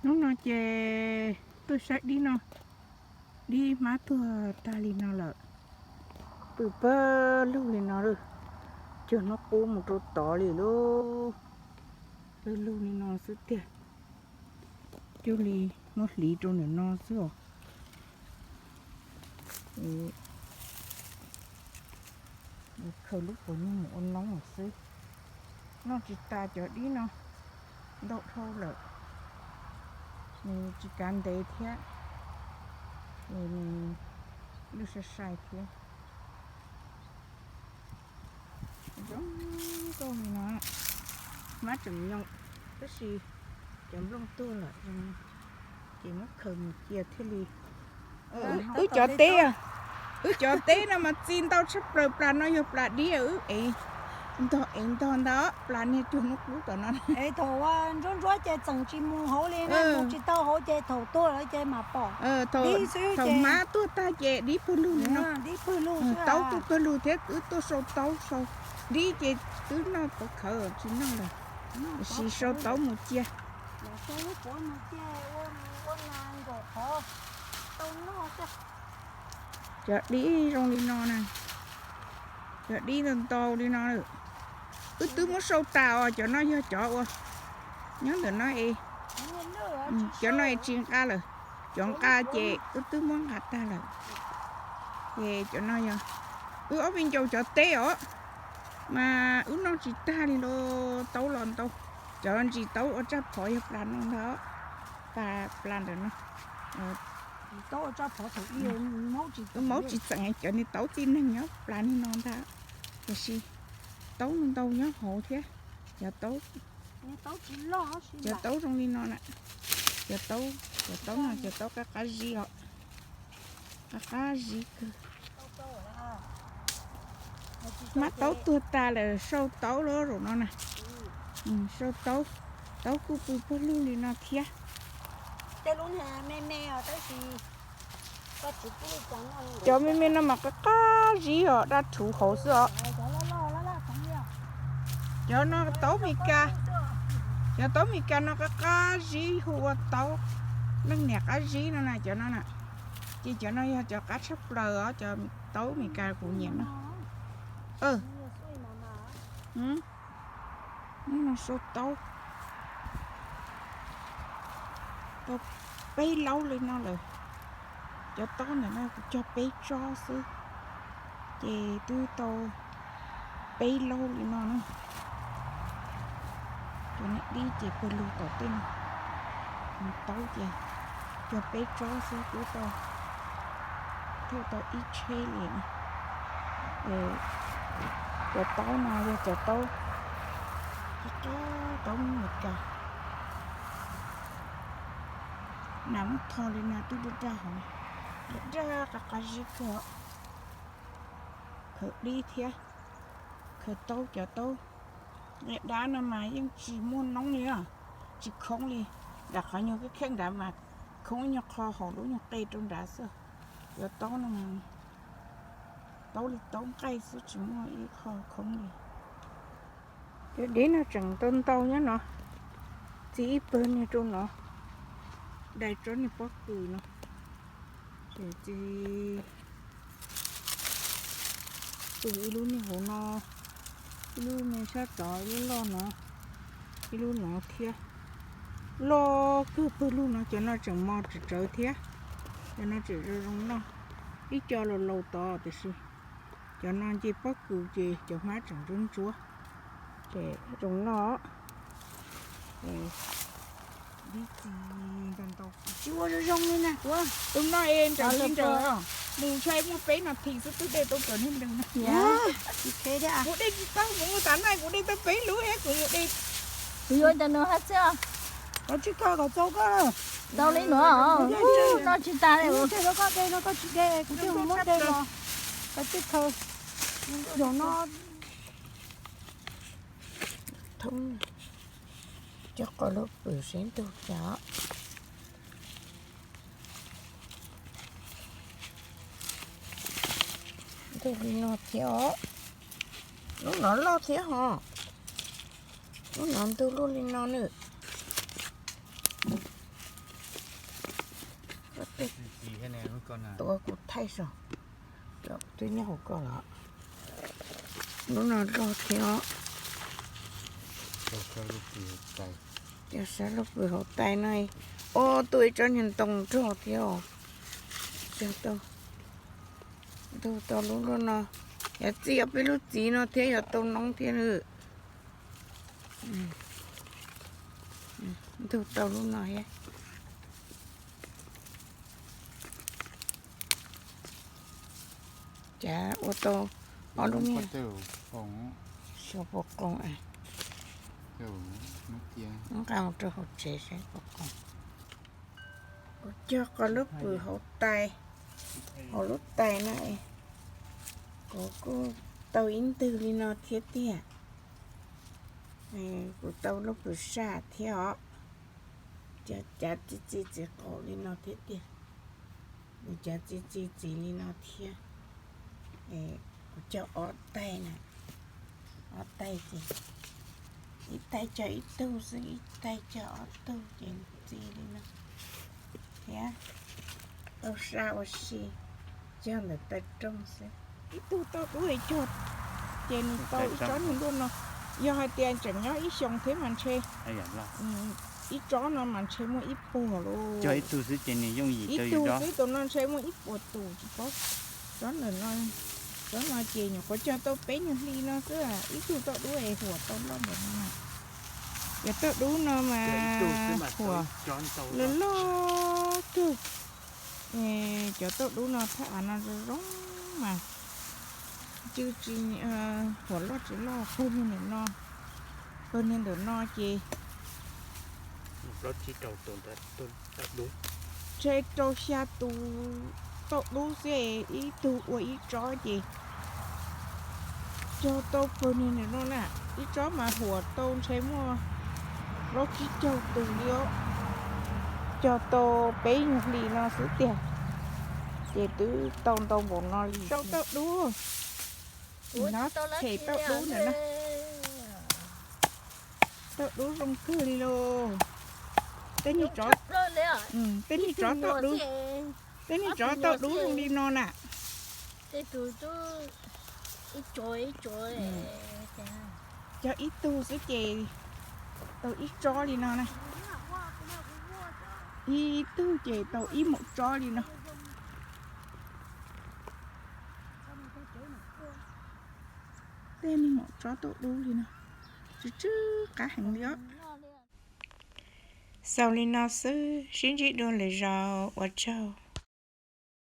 Hnub no ces tuaj saib dib no, dib hmab tuag tag li no lawm. Pw pawg lug li no lawm, cuag hnub qub mus rau tod li lauj. Pawg lug li no xwb tiag, cuag li muab hliv rau ntawm no xwb os. Khaws lub puav nyuj mus ua noob xwb. Noj tsis tas cov dib no, ntau dhau lawm, nws tsis kav ntev thiab, nws lwj sai sai thiab. Zoo nkauj li no, hmab tseem nyoos, tab sis cov nplooj tuag lawm, ces muab khaws mus cia thiaj li. Wb cov teb, wb cov teb no mas txi ntau tshaj plaws, plas no yog plas dib, wb ev ntog ev ntog ntag, plas niag cuag hnub qub tom no. Es thaum ua ntsuab ntsuab ces txeem tsis mus hauv li na, mus tsis tau hauv ces thaum tuag lawm ces mam pom. Thaum hmab tuag tag ces dib pawg lug li no, dib pawg lug, taub kuj pawg lug thiab, wb tuaj sau taub sau dib ces twb noj pov khawv tsis noj lawm, tab sis sau taub mus cia. Cov dib zoo li no na, cov dib ntau ntau li no lawm. Wb twb muab sau tas os, cov no yog cov uas nyob ntawm no es, cov no es tsis nqa lawm, cov nqa ces wb twb muab nqa tag lawm. Ces cov no yog wb ob viv ncaus cov teb os, mas wb noj tsis tag li lauj, taub los ntau. Cov ntsis taub ua tsaj phov yog plas no ntag, plas ntawm no. Wb maub tsis txeem, cov niag taub tib neeg nyob plas li no ntag, tiam sis taub ntau nyob hauv thiab. Cov taub, cov taub zoo li no na, cov taub, cov taub no cov taub qab qab zib os, qab qab zib kawg. Hmab taub tuag tas lawm, sau taub lawm zaum no na. Sau taub, taub kuj pw pawg lug li no thiab. Cov me me no mas qab qab zib os, daj rhuv hauv xwb os. Cov no taub Mes Kas, cov taub Mes Kas no qab qab zib hu ua taub leej niam qab zib no na, cov no na. Ces cov no yog cov qab tshaj plaws os, cov taub Mes Kas kuv nyiam no. Hnub no sau taub tau peb laub li no lawm. Cov taub ntawm no kuv cog peb tsob xwb, ces twb tau peb laub li no na. Cov niag dib ces pawg lug tom tej no, taub ces cog peb tsob xwb twb tau, thiaj tau ib tsheb li. Cov taub no yog cov taub, taub Mes Kas. Nas muab tho li no twb daj daj hauv, daj daj qab qab zib kawg. Khaws dib thiab, khaws taub, cov taub nqaij dab no mas yeej tsis muaj noob li, tsis khoob li. Nram qhov nyuag kheej kheej nrad mas khoob ib nyuag qho hauv lub nyuag qe rau nrad xwb. Cov taub no mas taub li taub nqaij xwb, tsis muaj ib qho khoob li. Cov dib no tseem ntau ntau nyob no, txi ib pawg niag rau no, dai tsob niag pob kws no, ces txi pw ib lub niag hauv no, ib lub me sab tod, ib lub loj no, ib lub no thiab. Loj kawg pawg lug no, cov no tseem mos tsawv tsawv thiab. Cov no tseem zoo zoo noj, ib co laus laus tod tiam sis cov no nce pob kws ces cov hmab tseem ntsuab ntsuab, ces zoo noj. Dib txi ntau ntau, tsis ua zoo zoo li na. Tus no es nrawm tsis nrawm, mus ntshai muaj peb nas this xwb twb de tau cov niag ntawd na. Kuv de tsis tau, kuv mus tav na kuv de tau peb lub thiab kuv mus de. Kuv yuav cov no hab xwb. Koj tsis khaws kom txaus koj. Tau li no, no tsis tas li. Kuv de no koj tsis de, kuv de mus muab de los. Koj tsis khaws. Zaum no thoob cov qos lub pwm seb ntug cas. Ntug li no thiab os. Lub no loj thiab hos. Lub no ntug luaj li no nawb. Tuav kuv thaij saib, twb nyob hauv ko los. Lub no loj thiab os. Cog sab lub pwm hauv tais no. Ua tau ib tsob niag ntoo rog thiab os. Cog tau, ntug tau lub lub no. Yog txi ob peb lub txiv no thiab yuav tau noob thiab lawm. Ntug tau lub no thiab. Cas ua tau ob lub niag. Xyov puas qoos. Nqa mus rau hauv tsev saib puas qoos. Kuv cog qhov lub pwm hauv tais, hauv lub tais no, kuv kuj tau ib ntug li no thiab tiag. Kuv tau lub pwm saj thiab os. Cov cav txi txi txiv qaum li no thiab tiag. Nws cov txi txi txiv li no thiab. Kuv cog ob tais na, ob tais ces ib tais cog ib tug xwb, ib tais cog ob tug ces txi li no thiab. Tau saj ua si, cog ntawm taw rooj xwb. Ib tug tauj dub cog ces nws tau ib tsob niag nruab no. Yog hais tias tseem nyob ib xyoos thiab mas ntshe ib tsob no mas ntshe muaj ib puag lauj. Ib tug xwb tus no ntshe muaj ib puas tus tsis paub. Tsob ntawm no, tsob no ces nyuam qhuav cog tau peb nyuag hli no xwb, ib tug tauj dub es huam tau loj npaum no. Cov tauj dub no mas huam loj loj kawg. Cov tauj dub no thaj av no zoo zoo mas cw tsis huam loj tsis loj, pawg niag ntawm no, pawg niag ntawm no ces ntshe rau xya tus tauj dub xwb, ib tug ua ib tsob ces cog tau pawg niag ntawm no na, ib tsob mas huam tau ntshe muaj plaub tsib caug tus li os. Cog tau peb nyuag hli no xwb tiag, ces twb tau ntau npaum no li. Tau tauj dub, no them tauj dub ntawm no. Tauj dub zoo kawg li lauj. Tej niag tsov, tej niag tsov tauj dub, tej niag tsov tauj dub zoo li no na. Cog ib tug xwb ces tau ib tsob li no na. Ib tug ces tau ib maum tsob li no. Tej niag maum tsob tauj dub li no, tsw tsw qab heev li os. Xaus li no xwb, sib ntsib dua lwm zaus, ua tsaug.